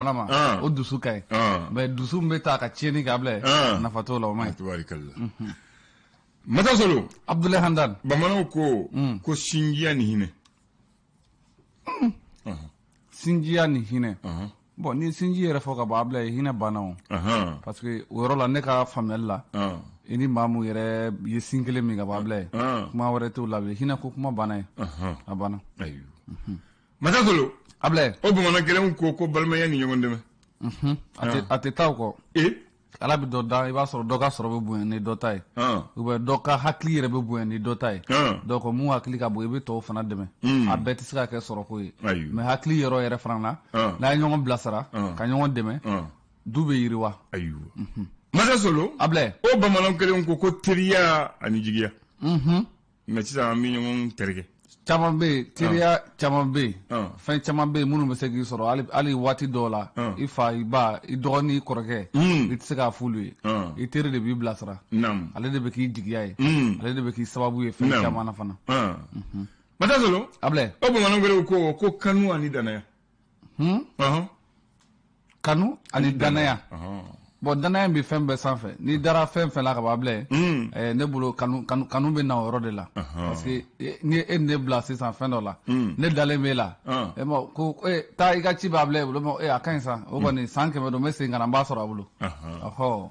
Ma o dusu ka ɲi, mais dusu min bɛ taa ka tiɲɛni kɛ, Abulaye, nafa t'o la, o man ɲi. Tabarikalla. Mata Solo. Abdulayi Hamdan. Bamananw ko ko sinjiya ni hinɛ. Sinjiya ni hinɛ. Bon, ni sinji yɛrɛ fɔ ka ban, Abulaye, hinɛ banna o, parce que o yɔrɔ la, ne ka faamuyali la, i ni maa mun yɛrɛ ye sin kelen min ka ban, Abulaye, kuma wɛrɛ t'o la bilen. Hinɛ ko kuma banna ye, a banna. Mata Solo. Abulaye. O bamanan kelenw ko ko balimaya ni ɲɔgɔn dɛmɛ. A tɛ taa o kɔ. Ala bɛ dɔ dan, i b'a sɔrɔ dɔ ka sɔrɔ bɛ bonya ni dɔ ta ye, ou bien dɔ ka hakili yɛrɛ bɛ bonya ni dɔ ta ye. Donc mun hakili ka bon, i bɛ tɔw fana dɛmɛ. A bɛɛ tɛ se ka kɛ sɔrɔko ye, mais hakili yɔrɔ yɛrɛ fana na, n'a ye ɲɔgɔn bilasira ka ɲɔgɔn dɛmɛ, du bɛ yiriwa. Ayiwa, Mata Solo. Abulaye. O bamanan kelenw ko ko teriya ani jigiya. Mais sisan, an bɛ ɲɔgɔn terikɛ. Caman bɛ yen, teriya caman bɛ yen, fɛn caman bɛ yen minnu bɛ se k'i sɔrɔ hali waati dɔw la, i fa, i ba, i dɔgɔnin, i kɔrɔkɛ, i tɛ se k'a f'olu ye. I teri de b'i bilasira, ale de bɛ k'i jigiya ye, ale de bɛ k'i sababu ye fɛn caman na fana. Mata Solo. Abulaye. O bamanan kelenw ko ko kanu ani danaya. Kanu ani danaya. Bon, danaya bɛ fɛn bɛɛ sanfɛ. N'i dara fɛn fɛn la ka ban, Abulaye, ne bolo, kanu kanu bɛ na o yɔrɔ de la, parce que ni e ne bila sisan fɛn dɔ la, ne dalen b'e la, e ma ko taa i ka ci bɛ Abulaye bolo, a ka ɲi sa, o kɔni san 100 don, n bɛ segin ka na, n b'a sɔrɔ a bolo. Ɔhɔ.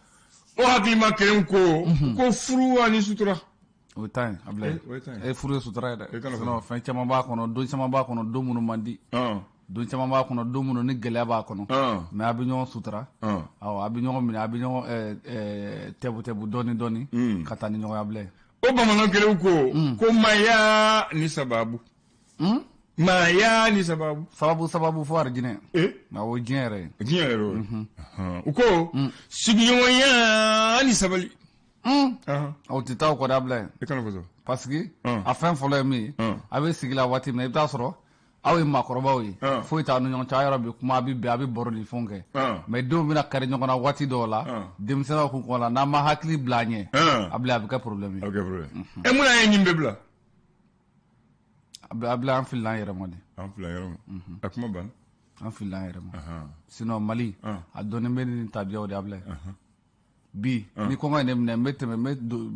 O hakilima kelen ko ko furu ani sutura. O ye tan ye, Abulaye. E, furu ye sutura ye dɛ. Sinon fɛn caman b'a kɔnɔ, don caman b'a kɔnɔ, don minnu man di, don caman b'a kɔnɔ, don minnu ni gɛlɛya b'a kɔnɔ, mais a bɛ ɲɔgɔn sutura, awɔ, a bɛ ɲɔgɔn minɛ, a bɛ ɲɔgɔn tɛbu tɛbu dɔɔni dɔɔni ka taa ni ɲɔgɔn ye, Abulaye. O bamanan kelenw ko ko maaya ni sababu, maaya ni sababu. Sababu, sababu fo arijinɛ. Awɔ, diɲɛ yɛrɛ ye. Diɲɛ yɛrɛ o. U ko sigiɲɔgɔnya ni sabali. O tɛ taa o kɔ dɛ, Abulaye. I kana fɔ so. Parce que a fɛn fɔlɔ ye min ye, a bɛ sigi la waati min na, i bɛ taa sɔrɔ aw ye maakɔrɔbaw ye, foyi t'aw ni ɲɔgɔn cɛ, aw yɛrɛ bɛ kuma, a bɛ bɛn, a bɛ baro ni fɛnw kɛ. Mais denw bɛna kari ɲɔgɔn na waati dɔw la, denmisɛnninw kun kɔ la, n'an ma hakili bila a ɲɛ, Abulaye, a bɛ kɛ problème ye. A bɛ kɛ problème. Ɛ, mun na ye nin bɛɛ bila? Abulaye, an filila an yɛrɛ ma de. An filila an yɛrɛ ma. A kuma banna. An filila an yɛrɛ ma. Sinon Mali, a dɔnnen bɛ ni tabiyaw de, Abulaye. Bi ni kɔngɔ ye ne minɛ, n bɛ tɛmɛ, n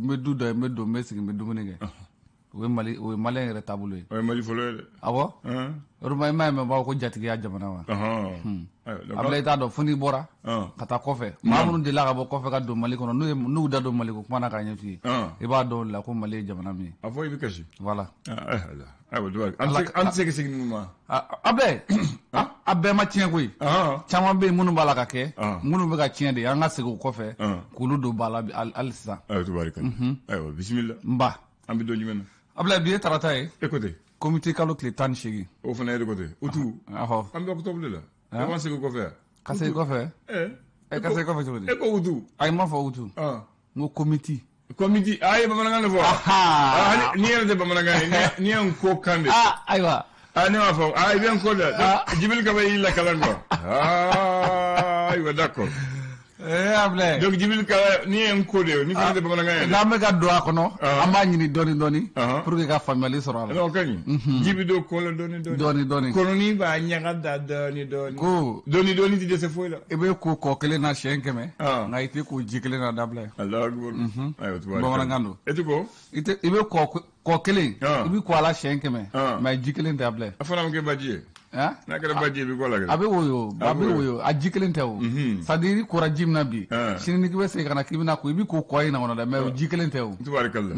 bɛ du dɔ ye, n bɛ don, n bɛ sigi, n bɛ dumuni kɛ. O ye Mali, o ye maliyɛn yɛrɛ taabolo ye. O ye Mali fɔlɔ ye dɛ. Awɔ, o i m'a ye, mɛ b'a fɔ ko jatigiya jamana wa. Abulaye, i t'a dɔn fo n'i bɔra ka taa kɔfɛ. Maa minnu delila ka bɔ kɔfɛ ka don Mali kɔnɔ, n'u ye n'u da don Mali ko kuma na k'a ɲɛf'i ye, i b'a dɔn o de la ko Mali ye jamana min ye. A fɔ i bɛ kasi. Voilà. Ayiwa, an tɛ se ka segin ninnu ma. Abulaye, a bɛɛ ma tiɲɛ koyi. Caman bɛ yen minnu b'a la ka kɛ, minnu bɛ ka tiɲɛ de, an ka segin o kɔfɛ k'olu don ba la hali sisan. Ayiwa, tubaarikala. Ayiwa, bisimila. N ba. An bɛ don jumɛn na? Abulaye, bi ye tarata ye. E ko ten. Comité kalo tile 18. O fana ye de ko ten. Utu. Ahɔ. An bɛ octobre de la. An ma segin kɔfɛ yan. Ka segin kɔfɛ. Ka segin kɔfɛ cogo di? E ko utu. Ayi, n m'a fɔ utu. N ko comité. Comité, a ye bamanankan de fɔ. Ni yɛrɛ tɛ bamanankan ye, ni ye n ko kan de. Ayiwa. Ne m'a fɔ, i bɛ n ko dɛ. Jibril Kaba y'i lakalan quoi. Ayiwa, d'accord. Abulaye. Donc Jibril Kaba, ni ye n ko de ye, ni fana tɛ bamanankan ye. N'an bɛ ka don a kɔnɔ, an b'a ɲini dɔɔni dɔɔni pour que ka faamuyali sɔrɔ a la. O ka ɲi. Ji bɛ don kɔ la dɔɔni dɔɔni. Dɔɔni dɔɔni. Kɔnɔni b'a ɲaga da dɔɔni dɔɔni. Ko. Dɔɔni dɔɔni tɛ dɛsɛ foyi la. I bɛ ko kɔ kelen na siɲɛ 100. Nka i tɛ ko ji kelen na dabila ye. Alahu akibaru. Ayiwa, tubaarikala. Bamanankan don. E tɛ ko? I tɛ, i bɛ kɔ kelen, i bɛ ko a la siɲɛ 100, mais ji kelen tɛ, Abulaye. A fana bɛ kɛ baji ye. N'a kɛra baji ye, i bɛ kɔ la kɛ. A bɛ woyo, a bɛ woyo, a ji kelen tɛ o. C'est à dire i kora ji min na bi, sini ni k'i bɛ segin ka na k'i bɛna ko, i bɛ ko kɔ in na kɔnɔ dɛ, mais o ji kelen tɛ o. Tubaarikala.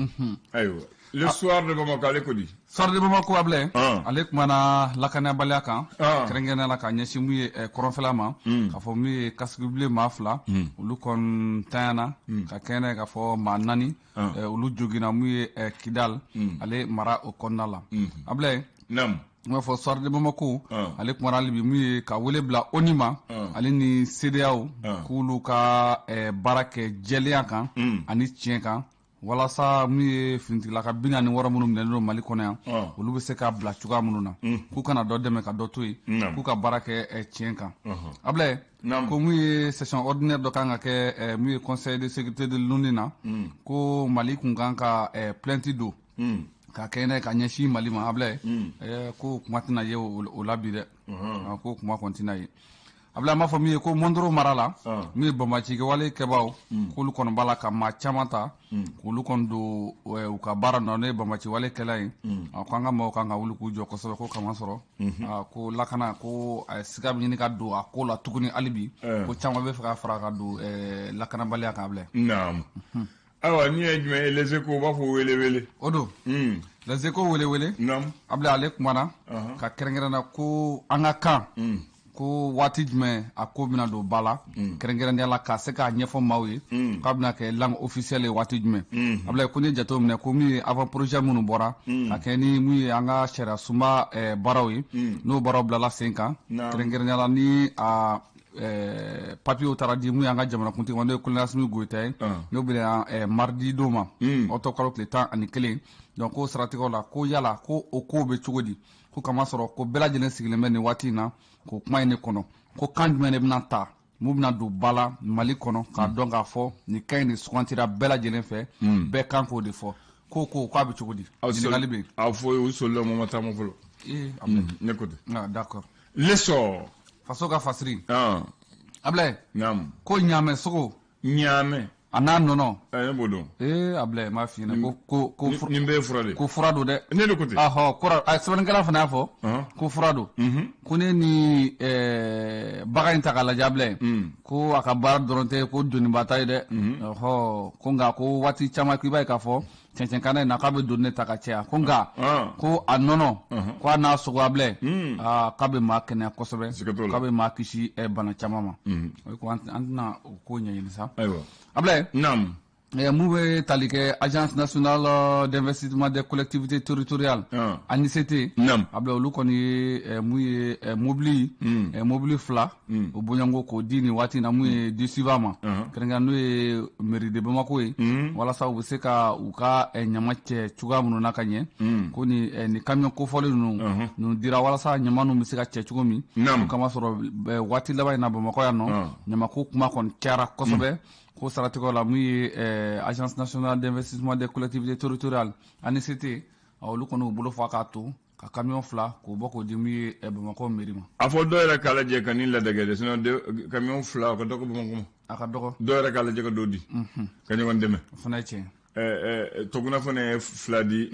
Ayiwa. Le Soir de Bamako, ale ko di? Soir de Bamako, Abulaye, ale kumana lakanabaliya kan, kɛrɛnkɛrɛnnenya la ka ɲɛsin mun ye kɔrɔnfɛla ma, k'a fɔ min ye casque bleu maa fila, olu kɔni tanyana ka kɛnɛ, k'a fɔ maa naani olu joginna mun ye Kidal ale mara o kɔnɔna la. Abulaye, n b'a fɔ Soir de Bamako, ale kumana hali bi mun ye ka wele bila ONU ma ale ni CEDEAO, k'olu ka baara kɛ jɛlenya kan ani tiɲɛ kan, walasa min ye finitigilaka 46 minnu minɛlen don Mali kɔnɔ yan, olu bɛ se ka bila cogoya minnu na, k'u kana dɔ dɛmɛ ka dɔ to yen, k'u ka baara kɛ tiɲɛ kan. Abulaye, ko mun ye session ordinaire dɔ kan ka kɛ mun ye Conseil de sécurité de l'ONU na, ko Mali kun kan ka plainte don ka kɛ n'a ye ka ɲɛsin Mali ma. Abulaye, ko kuma tɛna ye o la bi dɛ, ko kuma kɔni tɛna ye. Ablaye, an b'a fɔ min ye ko Mondoro mara la, min ye banbacikɛwale kɛbaaw, k'olu kɔni b'a la ka maa caman ta k'olu kɔni don u ka baara nɔ, n'o ye banbaciwale kɛla ye. A ko an ka maaw kan ka wuli k'u jɔ kosɛbɛ, ko kamasɔrɔ ko lakana ko siga bɛ ɲini ka don a ko la tuguni hali bi, ko caman bɛ fɛ ka fara ka don lakanabaliya kan, Ablaye. Naamu. Ayiwa, ni ye jumɛn ye? Les Échos b'a fɔ wele wele. O don, Les Échos wele wele. Ablaye, ale kumana ka kɛrɛnkɛrɛnna ko an ka kan ko waati jumɛn a ko bɛna don ba la, kɛrɛnkɛrɛnnenya la ka se k'a ɲɛfɔ maaw ye k'a bɛna kɛ langue officielle ye waati jumɛn. Ablaye, ko ni jatew minɛ ko min ye avant projet minnu bɔra ka kɛ ni mun ye an ka sariya sunba baaraw ye, n'o baaraw bilala sen kan, kɛrɛnkɛrɛnnenya la ni a papiyew taara di mun ye an ka jamanakuntigi ma, n'o ye colonel Assimi Goïta ye, n'o bɛna mardi don ma, octobre kalo tile 11. Donc ko siratigɛw la, ko yala ko o kow bɛ cogo di, ko kamasɔrɔ ko bɛɛ lajɛlen sigilen bɛ nin waati in na k'o kuma in de kɔnɔ, ko kan jumɛn de bɛna ta mun bɛna don ba la Mali kɔnɔ, k'a dɔn k'a fɔ nin kan in de sugantira bɛɛ lajɛlen fɛ, bɛɛ kan k'o de fɔ, ko k'a bɛ cogo di? Ɲininkali bɛ yen. A fɔ u solila ma taama fɔlɔ. Ne ko ten. Ah, d'accord. L'Essor. Faso ka fasiri. Ablaye. Naamu. Ko ɲaamɛ sogo. Ɲaamɛ. A n'a nɔnɔ. Ne b'o dɔn. Ee Ablaye, n b'a f'i ɲɛna ko nin bɛɛ ye fura de ye. Ko fura don dɛ. Ne de ko ten. Ahɔ, kɔrɔ a sɛbɛnnikɛla fana y'a fɔ. Ko fura don. Ko ne ni bagan in ta k'a lajɛ, Ablaye. Ko a ka baara dɔrɔn tɛ ko doniba ta ye dɛ. Ɔhɔ, ko nka ko waati caman k'i b'a ye k'a fɔ cɛncɛnkanna in na k'a bɛ doni de ta ka caya, ko nka ko a nɔnɔ ko a n'a sogo, Ablaye, aa k'a bɛ maa kɛnɛya kosɛbɛ, k'a bɛ maa kisi bana caman ma. O ko an tɛna o ko ɲɛɲini sa. Ayiwa. Ablaye. Naamu. Mun bɛ tali kɛ Agence nationale d'investissement des collectivités territoriales, ANICT. Ablaye, olu kɔni ye mun ye mobili 2 o bɔɲɔgɔnko k'o di nin waati in na mun ye DUSIBA ma, kɛrɛnkɛrɛn n'o ye mairie de Bamako ye, walasa u bɛ se ka u ka ɲama cɛ cogoya minnu na ka ɲɛ, ko ni camion kofɔlen ninnu dira walasa ɲama ninnu bɛ se ka cɛ cogo min. O kama sɔrɔ waati laban in na Bamakɔ yan nɔ, ɲamako kuma kɔni cayara kosɛbɛ. Ko saratigɛw la mun ye Agence nationale d'investissement des collectivités territoriales, ANICT, olu kɔni y'u bolo fa k'a to ka camion 2 k'o bɔ k'o di mun ye Bamakɔ mairie ma. A fɔ dɔw yɛrɛ k'a lajɛ ka nin ladege dɛ, sinon camion 2 a ka dɔgɔ Bamakɔ ma. A ka dɔgɔ. Dɔw yɛrɛ k'a lajɛ ka dɔ di. Ka ɲɔgɔn dɛmɛ. O fana ye tiɲɛ. Toguna fana ye 2 di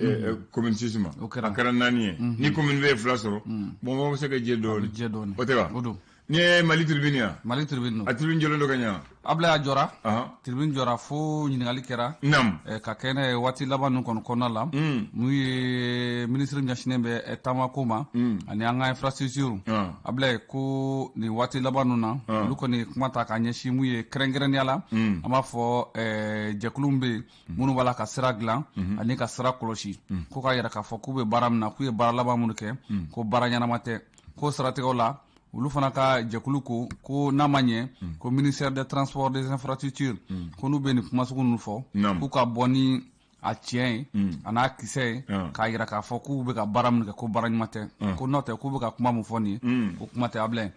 commune 6 ma. O kɛra. A kɛra 4 ye. Ni commune bɛɛ ye 2 sɔrɔ, Bamakɔ bɛ se ka jɛ dɔɔnin. Jɛ dɔɔnin. O tɛ wa? O don. Ni ye Mali tribune ya? Mali tribune don. A tribune jɔlen don ka ɲa. Ablaye, a jɔra. Tribune jɔra fo ɲininkali kɛra. Naamu. Ka kɛ n'a ye waati laban ninnu kɔni kɔnɔna la. Mun ye ministre ɲɛsinnen bɛ taamako ma ani an ka infrastructure. Ablaye, ko nin waati laban ninnu na, olu kɔni kuma ta k'a ɲɛsin mun ye kɛrɛnkɛrɛnnenya la. An b'a fɔ jɛkulu min bɛ yen minnu b'a la ka sira dilan ani ka sira kɔlɔsi. Ko k'a yira k'a fɔ k'u bɛ baara min na, k'u ye baara laban minnu kɛ, ko baara ɲɛnama tɛ. Ko siratigɛw la, olu fana ka jɛkulu ko n'a ma ɲɛ ko ministère des transports des infrastructures, ko n'u bɛ nin kuma sugu ninnu fɔ, k'u ka bɔ ni a tiɲɛ ye a n'a kisɛ ye, k'a yira k'a fɔ k'u bɛ ka baara min kɛ ko baara ɲuman tɛ, ko n'o tɛ k'u bɛ ka kuma min fɔ nin ye, ko kuma tɛ, Ablaye.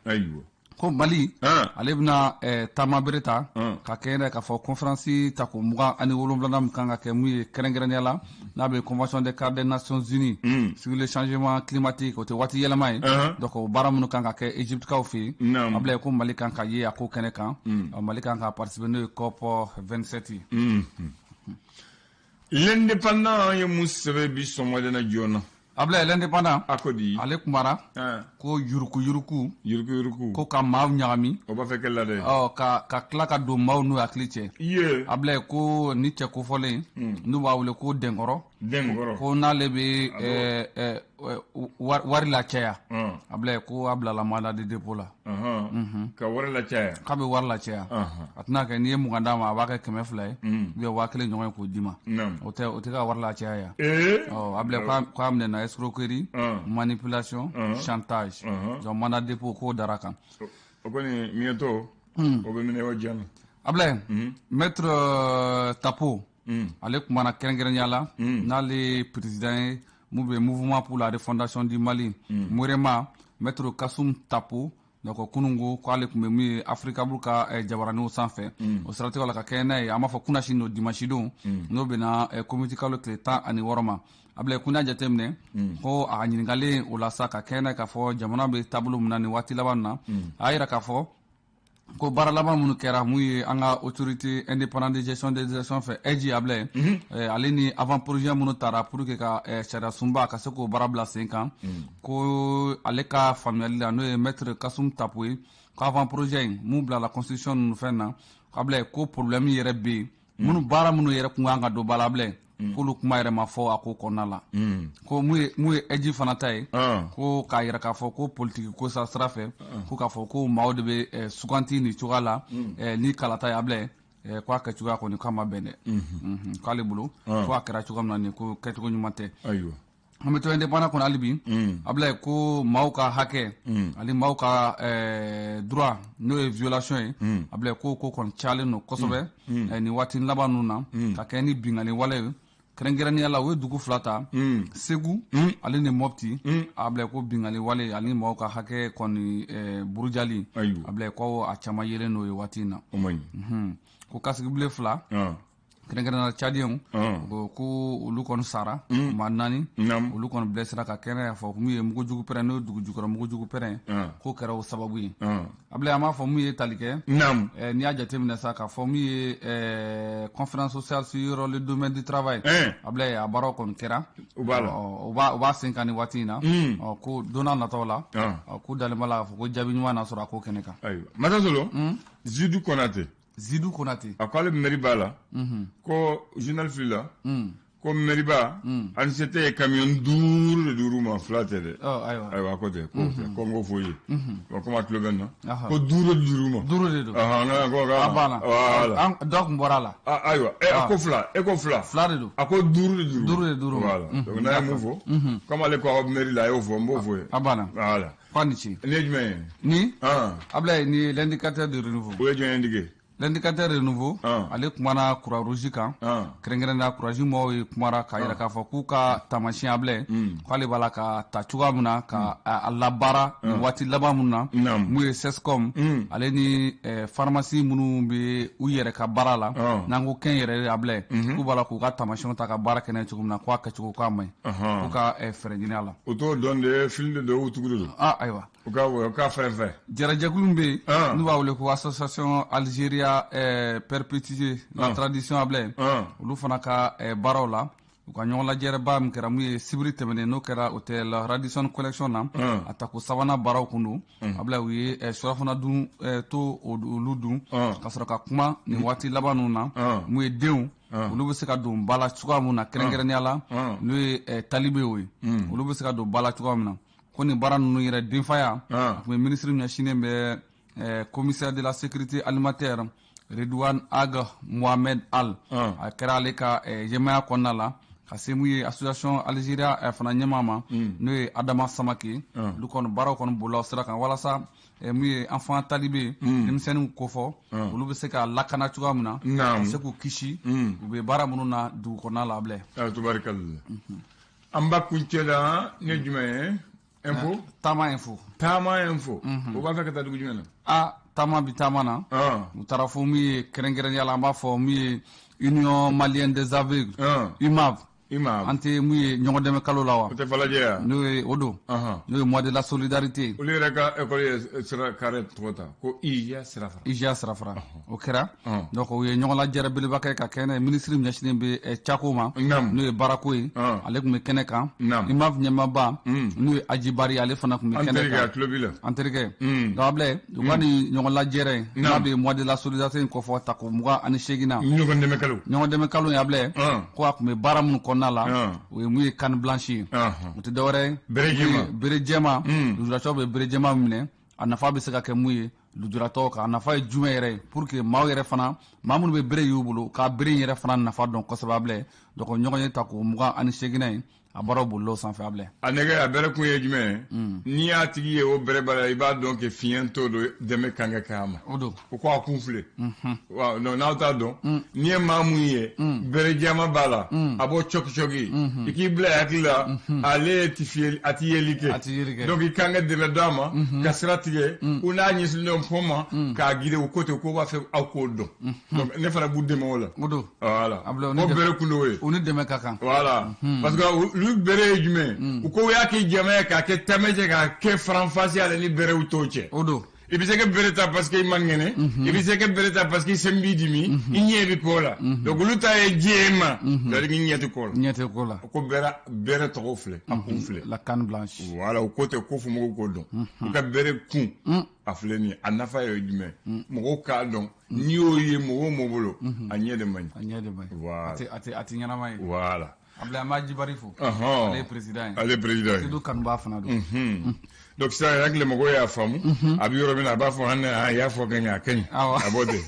Ko Mali ale bɛna taama bere ta ka kɛ yɛrɛ k'a fɔ conférence ta ko 27nan min kan ka kɛ mun ye kɛrɛnkɛrɛnnenya la n'a bɛ convention des cadres des Nations Unies sur le changement climatique, o tɛ waati yɛlɛma ye. Donc o baara minnu kan ka kɛ Égypte kaw fɛ yen, Ablaye, ko Mali kan ka ye a ko kɛnɛ kan, Mali kan ka participer n'o ye COP 27 ye. L'Indépendant ye mun sɛbɛn bi sɔgɔmada in na joona? Ablaye, L'Indépendant. A ko di? Ale kumara ko yuruku yuruku. Yuruku yuruku. Ko ka maaw ɲagami. O b'a fɛ kɛ la dɛ. Ɔ ka tila ka don maaw n'u hakili cɛ. Iye. Ablaye, ko ni cɛ kofɔlen n'u b'a wele ko Dɛnkɔrɔ. Dɛnkɔrɔ. Ko n'ale bɛ wari lacaya. Ablaye, ko a bilala mandat de dépôt la. Ka wari lacaya. K'a bɛ wari lacaya. A tɛna kɛ n'i ye 20 d'a ma a b'a kɛ 200 ye. Ou bien 1000 ɲɔgɔn ye k'o d'i ma. O tɛ ka wari lacaya ya. Ɔ Ablaye, k'a minɛna escroquerie, manipulation, chantage. Donc mandat de dépôt k'o dara kan. O kɔni miɲɛtɔ o bɛ minɛ o diya na. Ablaye, maître Tapo, ale kumana kɛrɛnkɛrɛnnenya la n'ale ye président ye mun bɛ mouvement pour la refondation du Mali, Murema, maître Kassoum Tapo. Donc kunun ko k'ale tun bɛ mun ye Africable ka jabaraninw sanfɛ. O siratigɛ la ka kɛɲɛ n'a ye, an b'a fɔ kunnasini don, dimanche don, n'o bɛna comité kalo tile 16 ma. Ablaye ko n'a jateminɛ ko a ɲininkalen o la sa ka kɛnɛ k'a fɔ jamana bɛ taabolo min na nin waati laban na, a y'a yira k'a fɔ ko baara laban minnu kɛra, mun ye an ka Autorité indépendante de gestion des élections fɛ, AIGE, Ablaye, ale ni avant projet minnu tara pour que ka sariya sunba ka se k'o baara bila sen kan, ko ale ka faamuyali la, n'o ye maître Kassoum Tapo ye, ko avant projet in mun bilala constitution ninnu fɛn na, ko Ablaye, ko problème yɛrɛ bɛ yen, minnu baara minnu yɛrɛ kun kan ka don ba la, Ablaye, k'olu kuma yɛrɛ ma fɔ a ko kɔnɔna la. Ko mun ye AIGE fana ta ye, ko k'a yira k'a fɔ ko politiki ko sira fɛ, ko k'a fɔ ko maaw de bɛ suganti nin cogoya la ni kalata ye, Ablaye, ko a kɛcogoya kɔni k'a ma bɛn dɛ, k'ale bolo ko a kɛra cogoya min na nin, ko kɛcogo ɲuman tɛ. An bɛ to Indépendant kɔnɔ hali bi, Ablaye, ko maaw ka hakɛ ani maaw ka droit, n'o ye violation ye, Ablaye, ko kɔni cayalen don kosɛbɛ nin waati laban ninnu na, ka kɛ ni binkanni wale ye. Kɛrɛnkɛrɛnnenya la, u ye dugu fila ta, Segu ale ni Mɔpti. Ablaye, ko binkanni wale ani maaw ka hakɛ kɔni burujali, Ablaye, ko a caman yelen n'o ye waati in na. Ko kasigibilen fila, kɛrɛnkɛrɛnnenya Tchadiens, ko olu kɔni sara, maa 4 olu kɔni blessera, ka kɛnɛ y'a fɔ mun ye mugujugu pɛrɛn, n'o ye dugu jukɔrɔ mugujugu pɛrɛn, k'o kɛra o sababu ye. Ablaye, an b'a fɔ mun ye tali kɛ, n'i y'a jateminɛ sa k'a fɔ mun ye conférence sociale sur le domaine du travail, Ablaye, a baaraw kɔni kɛra, u b'a sen kan nin waati in na. Ko don n'a nataw la, ko dalen b'a la k'a fɔ ko jaabi ɲuman na sɔrɔ a ko kɛnɛ kan. Ayiwa, Masasolo Zidu Konate. Zidu Konate. A ko ale mɛriba la, ko journal filila, ko mɛriba ANCT ye camion 5 de dir'u ma, 2 tɛ dɛ. Ayiwa, ko tɛ ko n k'o fɔ i ye, komi a tulo bɛ n na, ko 5 de dir'u ma. 5 de don. A banna, dɔ kun bɔra a la. Ayiwa, a ko 2, e ko 2. 2 de don. A ko 5 de dir'u ma. 5 de dir'u ma. Voilà, donc n'a ye mun fɔ, comme ale ko aw mɛri la, a y'o fɔ, n b'o fɔ ye. A banna. Voilà. K'a ni ce. Nin ye jumɛn ye? Ni Ablaye, ni ye L'Indicateur de Renouveau. O ye jumɛn indiqué? L'Indicateur de Renouveau, ale kumana Croix-Rouge kan, kɛrɛnkɛrɛnnenya Croix-Rouge mɔgɔw ye kumara k'a yira k'a fɔ k'u ka taamasiyɛn, Ablaye, k'ale b'a la ka ta cogoya min na ka a labaara nin waati laban min na, mun ye CSCOM ale ni pharmacie minnu bɛ u yɛrɛ ka baara la, n'an ko kɛn yɛrɛ ye, Ablaye, k'u b'a la k'u ka taamasiyɛnw ta ka baara kɛ n'a ye cogo min na, k'a kɛcogo k'a man ɲi, k'u ka fɛɛrɛ ɲini a la. O t'o dɔn de, fili de don, u tugu de don. Ayiwa. U ka fɛrɛ. Jɛrɛjɛkulu bɛ yen n'u b'a wele ko Association Algérie perpétuer la tradition, Ablaye, olu fana ka baaraw la, u ka ɲɔgɔn lajɛrɛba min kɛra mun ye sibiri tɛmɛnen, n'o kɛra hôtel Radisson Collection na, a tako sabanan baaraw kun don. Ablaye, u ye surafana dun to olu dun ka sɔrɔ ka kuma nin waati laban ninnu na, mun ye denw olu bɛ se ka don ba la cogoya min na, kɛrɛnkɛrɛnnenya la n'o ye talibew ye, olu bɛ se ka don ba la cogoya min na, ko nin baara ninnu yɛrɛ denfaya, a tun bɛ minisiri ɲɛsinnen bɛ commissaire de la sécurité alimentaire Redouane Ag Mohamed Al, a kɛra ale ka ɲɛmaaya kɔnɔna la, ka se mun ye association Algérie fana ɲɛmaa ma, n'o ye Adama Samake. Olu kɔni baaraw kɔni bolila o sira kan walasa mun ye enfant talibé, denmisɛnninw kofɔ, olu bɛ se ka lakana cogoya min na, ka se k'u kisi u bɛ baara minnu na dugu kɔnɔna la, Ablaye. Tubarikalla. An b'a kuncɛ la ni jumɛn ye? Info? Taama Info. Taama Info. O b'a fɛ ka taa dugu jumɛn na? Taama bi taama na. U taara fɔ min ye kɛrɛnkɛrɛnnenya la, an b'a fɔ min ye Union malienne des aveugles, UMAV. An tɛ mun ye ɲɔgɔn dɛmɛ kalo la wa? O tɛ falajɛ ya? N'o ye o don. N'o ye mois de la solidarité. Olu yɛrɛ ka école ye sira carré tɔgɔ ta ko IJA Sirafara. IJA Sirafara. O kɛra. Donc u ye ɲɔgɔn lajɛrɛ belebeleba kɛ ka kɛnɛ ministre ɲɛsinnen bɛ cako ma, n'o ye baarako ye, ale tun bɛ kɛnɛ kan. UMAV ɲɛmaaba, n'o ye Aji Bari, ale fana tun bɛ kɛnɛ kan. An terikɛ, a tulo b'i la. An terikɛ. Donc Ablaye, u ka nin ɲɔgɔn lajɛrɛ in, n'a bɛ mois de la solidarité in kɔfɔ tako 28 na. Ɲɔgɔn dɛmɛ kalo. Ɲɔgɔn dɛmɛ kalo in, Ablaye, ko a tun bɛ baara minnu kɔnɔna la, o ye mun ye canne blanche ye. O tɛ dɔwɛrɛ ye, bere jɛma. Lujuratɔw bɛ bere jɛma minɛ, a nafa bɛ se ka kɛ mun ye lujuratɔw kan, a nafa ye jumɛn yɛrɛ ye, pour que maaw yɛrɛ fana, maa minnu bɛ bere y'u bolo, k'a bere in yɛrɛ fana nafa dɔn kosɛbɛ, Ablaye. Donc ɲɔgɔn ye tako 28 ye, a baaraw bolila o sanfɛ, Ablaye. A nɛgɛ a bɛrɛ kun ye jumɛn ye? N'i y'a tigi ye o bɛrɛ b'a la, i b'a dɔn ke fiɲɛ t'o don, dɛmɛ kan ka kɛ a ma. O don. O ko a kun filɛ. Wa n'aw t'a dɔn, n'i ye maa mun ye bɛrɛ jɛman b'a la, a b'o cɔki cɔki, i k'i bila hakili la, ale ti fiyɛ, a ti yeli kɛ. A ti yeli kɛ. Donc i kan ka dɛmɛ d'a ma, ka sira tigɛ, u n'a ɲɛsinnen don pɔn ma, k'a gide u ko ten k'o b'a fɛ aw k'o dɔn. Donc ne fana b'u dɛmɛ o la. O don. Voilà. O bɛrɛ kun d'o ye. U ni dɛmɛ ka kan. Voilà. Parce que Olu bere ye jumɛn? U ko u y'a kɛ jama ye k'a kɛ tamɛjɛ, k'a kɛ faranfasiya la ni berew t'o cɛ. O don. I bɛ se ka bere ta parce que i man kɛnɛ, i bɛ se ka bere ta parce que i sen b'i dimi, i ɲɛ bɛ ko la. Donc olu ta ye jɛman, c'est à dire k'i ɲɛ tɛ ko la. Ɲɛ tɛ ko la. Ko bere tɔgɔ filɛ, a kun filɛ. La canne blanche. Voilà, o ko tɛ ko fo mɔgɔw k'o dɔn. U ka bere kun a filɛ nin ye, a nafa ye jumɛn? Mɔgɔw k'a dɔn, n'i y'o ye mɔgɔ o mɔgɔ bolo, a ɲɛ de man ɲi. A ɲɛ de man ɲi. Voilà. A tɛ ɲɛnama ye. Voilà. Ablaye, an b'a Jibari fo. Ale ye président ye. Ale ye président ye. Seydou Kanuba fana don. Donc sisan hakili mɔgɔw y'a faamu, a bɛ yɔrɔ min na a b'a fɔ hali a y'a fɔ ka ɲɛ, a ka ɲi. A b'o ten.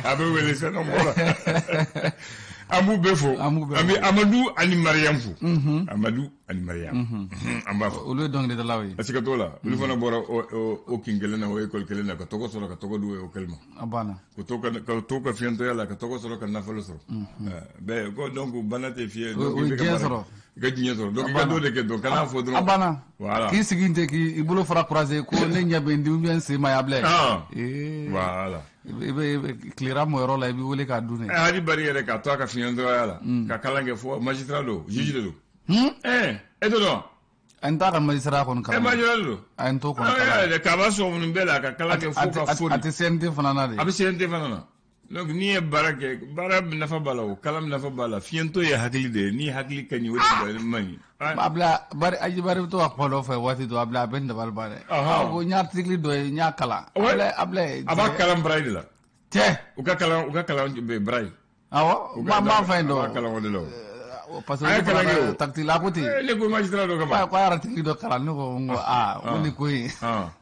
A bɛ wele sisan mɔgɔ la. An b'u bɛɛ fo. An b'u bɛɛ fo. An bɛ Amadu ani Mariam fo. Amadu ani Mariam. An b'a fɔ. Olu ye dɔnkilidalaw ye. A siga t'o la. Olu fana bɔra o kin kelen na, o école kelen na, ka tɔgɔ sɔrɔ, ka tɔgɔ d'u école ma. A banna. Ka to ka fiyɛntɔya la, ka tɔgɔ sɔrɔ, ka nafolo sɔrɔ. Bɛɛ ko donc bana tɛ fiyɛ. O ye diɲɛ sɔrɔ. I ka diɲɛ sɔrɔ. Donc i ka dɔ de kɛ donc kan'a fɔ dɔrɔn. A banna. Voilà. K'i sigi ten k'i bolo fara croiser ko ne ɲɛ bɛ n dimi ou bien n sen ma ɲi Ablaye. Voilà. I bɛ tilera mɔ yɔrɔ la, i bɛ wele k'a dun dɛ. Hali Bari yɛrɛ k'a to a ka fiyɛntɔya la, ka kalan kɛ fo magistrat don, juge de don. E t'o dɔn? N t'a ka magistrat kɔni kalan. E magistrat de don. A n t'o kɔni kalan. Kaba sɔrɔ ninnu bɛɛ la, ka kalan kɛ fo ka fori. A tɛ CNT fana na de. A bɛ CNT fana na. Donc n'i ye baara kɛ, baara nafa b'a la, o kalan nafa b'a la, fiyɛntɔ ye hakili de ye, ni hakili ka ɲi, o de man ɲi. Ablaye, Bari Aji Bari bɛ to ka kuma dɔ fɔ waati dɔ, Ablaye, a bɛ n dabali ban dɛ. Ko n ye article dɔ ye, n y'a kalan. Ablaye. A b'a kalan braille de la. Cɛ. U ka kalan bɛ braille. Awɔ, n b'a fɛn dɔn. A b'a kalan o de la o. Parce que olu fana tactique la ko ten. Ne ko magistrat dɔ kama. Ko a ye article dɔ kalan, ne ko n ko aa ko nin ko in.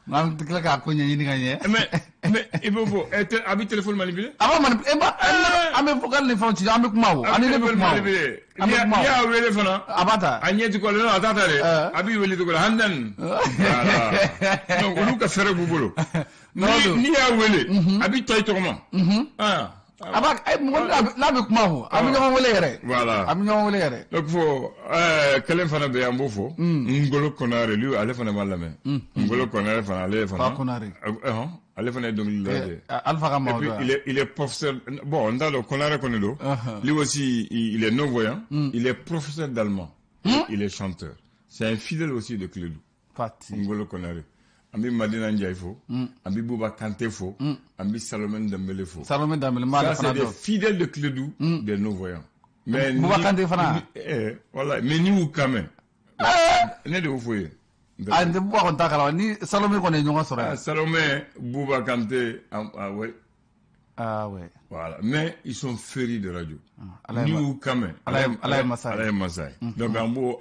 N'an tila k'a ko ɲɛɲini ka ɲɛ. Mais i b'o fɔ, a bɛ téléphone manipuler. A b'a manipuler, an bɛ vocal ni fɛnw ci, an bɛ kuma o. Ani ne bɛ kuma o. An bɛ kuma o. N'i y'a wele fana. A b'a ta. A ɲɛ ti kɔ la, a t'a ta dɛ. A b'i wele cogo la, Hamdan. Voilà. Donc olu ka fɛɛrɛ b'u bolo. N'i y'a wele, a b'i ta i tɔgɔ ma. A b'a mɔgɔ n'a bɛ kuma o, a bɛ ɲɔgɔn wele yɛrɛ. Voilà. A bɛ ɲɔgɔn wele yɛrɛ. Donc fo kelen fana bɛ yen, an b'o fɔ. Ngolo Konare, lui ale fana b'a lamɛn. Ngolo Konare fana, ale fana. Fa Konare. Ale fana ye dɔnkilidala de ye. Alpha ka maaw don. Et puis il est professeur, bon n t'a dɔn Konare kɔni don. Lui aussi il est non voyant, il est professeur d'allemand. Il est chanteur. C'est un fidèle aussi de Kledu. Fati. Ngolo Konare. An bɛ Madina Ndiaye fo, an bɛ Bouba Kanté fo, an bɛ Salomé Dembélé fo. Salomé Dembélé, n b'ale fana dɔn. Ça c'est des fidèles de Kledu, des non-voyants. Mais Bouba Kanté fana. Voilà, mais ni y'u kan mɛn. Ne de y'o fɔ ye. A n tɛ Bouba kɔni t'a kalama, ni Salomé kɔni ye ɲɔgɔn sɔrɔ yan. Salomé, Bouba Kanté, ah ouais. Ah ouais. Voilà, mais ils sont férus de radio. Ni y'u kan mɛn. Ala ye masa ye. Ala ye masa ye. Donc an b'o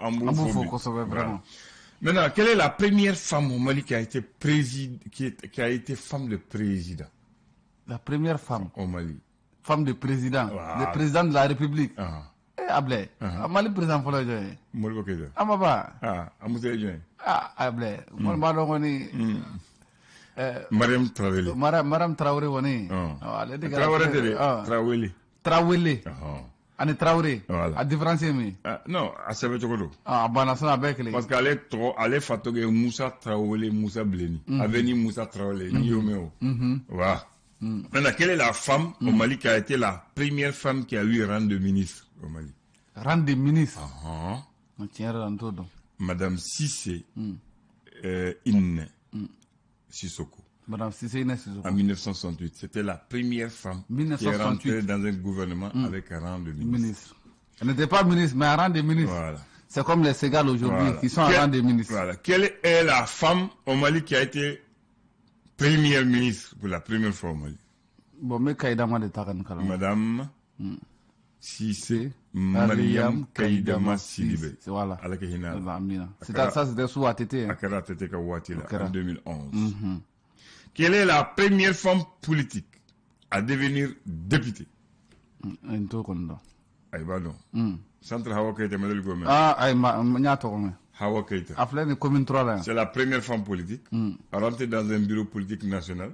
fo kosɛbɛ vraiment. Maintenant, quelle est la première femme au Mali qui a été qui a été femme de président? La première femme au Mali. Femme de président. Voilà. Le président de la République. Eh Ablaye. Mali président fɔlɔ jɔn ye? Modibo Keïta. Amaba. Ah, Amusa ye jɔn ye? Ah, Ablaye. N b'a dɔn kɔni. Mariam Traoré. Mariam Traoré kɔni. Ale de kɛra. Traoré tɛ dɛ. Traoré. Traoré. Ani Traoré. Voilà. A différence ye min ye? Non, a sɛbɛn cogo don. A banna sinon a bɛɛ kelen. Parce que ale tɔgɔ, ale fa tɔgɔ ye Musa Traoré, Musa Bilenni. Avenue Musa Traoré, n'i y'o mɛn o. Voilà. Maintenant, quelle est la femme au Mali qui a été la première femme qui a eu rang de ministre au Mali? Rang de ministre? Tiɲɛ yɛrɛ la n t'o dɔn. Madame Cissé Inne Sissoko. Madame Cissé Inne Sissoko. En 1968, c'était la première femme qui est rentrée dans un gouvernement avec un rang de ministre. Elle n'était pas ministre, mais un rang de ministre. Voilà. C'est comme les Ségal aujourd'hui, qui sont en rang de ministre. Voilà. Quelle est la femme au Mali qui a été première ministre pour la première fois au Mali? Bon, mais Kaïdama de Tagan Kalam. Madame Cissé Mariam Kaïdama Sidibé. Voilà. C'était ça, c'était sous ATT. Akara ATT Kawati, en 2011. Quelle est la première femme politique à devenir députée? Centre Hawa Keïta, madame Gomez. Ah, Hawa Keïta. C'est la première femme politique à rentrer dans un bureau politique national.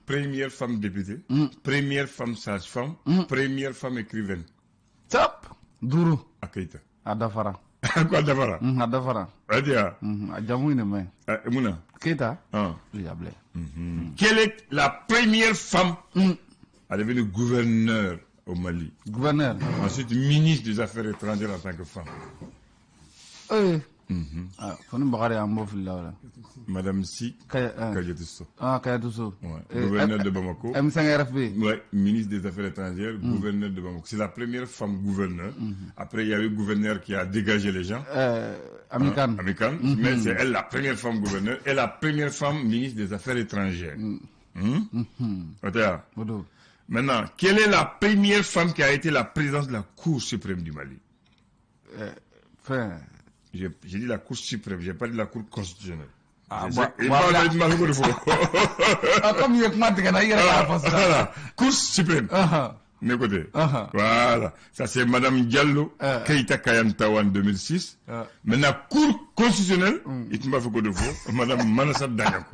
Première femme députée. Première femme sage-femme. Première femme écrivaine. Top. Dourou. Keïta. Adafara. Quoi, Adafara? Adafara. Adia. Adjamu ineme. Mouna. Keïta. Oui, Quelle est la première femme à devenir gouverneur au Mali? Gouverneur. Ensuite, ministre des Affaires étrangères en tant que femme. Ee. Ah, fo ni Bakari y'an bɔ fili la o la. Madame Sy Kadiatou Sow. Ah, Kadiatou Sow. Ouais. Gouverneur de Bamako. M5RFP. Ouais, ministre des Affaires étrangères, gouverneur de Bamako. C'est la première femme gouverneur. Après, il y a eu gouverneur qui a dégagé les gens. Ami Kane. Ami Kane. Mais c'est elle la première femme gouverneur et la première femme ministre des Affaires étrangères. Attends. O don. Maintenant, quelle est la première femme qui a été la présidente de la Cour suprême du Mali? Fɛn. J'ai dit la Cour suprême, j'ai pas dit la Cour constitutionnelle. Ah, J'ai- bon, j'ai bon, pas là- entendu ma de faux. Ah, comme i ye kuma tigɛ n na, i yɛrɛ k'a fɔ sisan. Voilà. Cour suprême. Mes côtés. Voilà. Ça, c'est Madame Diallo, Keita Kayantawa en 2006. Maintenant, Cour constitutionnelle, il m'a fait quoi de faux? Madame Manassa Danioko.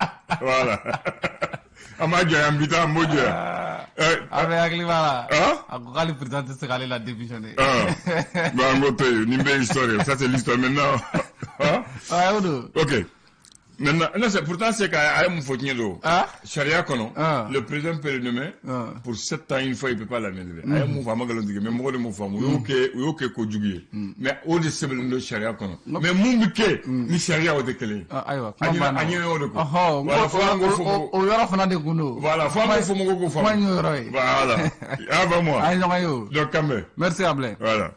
Voilà. An b'a jɔ yan bi taa, an b'o jɔ yan. A bɛ hakili b'a la. Ah? A ko k'ale président tɛ se k'ale la démissionner. Ah. Bon, an k'o to yen. Nin bɛɛ ye histoire ye. Ça, c'est l'histoire maintenant. Ah? Ah, o don. Ok. Maintenant, non, c'est, pourtant, c'est qu'à mun fɔ tiɲɛ don. Ah? Sariya kɔnɔ, Ah. le président peut le nommer Ah. pour 7 ans, une fois, il peut pas l'enlever. A ye mun fɔ, a ma nkalon tigɛ, mais mɔgɔ de m'o faamu. U y'o kɛ kojugu ye. Mais o de sɛbɛnnen don sariya kɔnɔ. Mais mun bɛ kɛ ni sariya, o tɛ kelen ye. Ah, ayiwa, A kuma ɲinɛ banna. a ɲinɛ o de kɔ. Ɔhɔ, n Voilà, ko fo an k'o fɔ o mɔgɔw. o yɔrɔ fana de kun don. Voilà, fo an k'o fɔ mɔgɔw k'o Kuma in faamu. y'o yɔrɔ ye. Voilà. Ah, va moi. An ye ɲɔgɔn ye o. Donc, quand même. Merci, Ablaye. Voilà.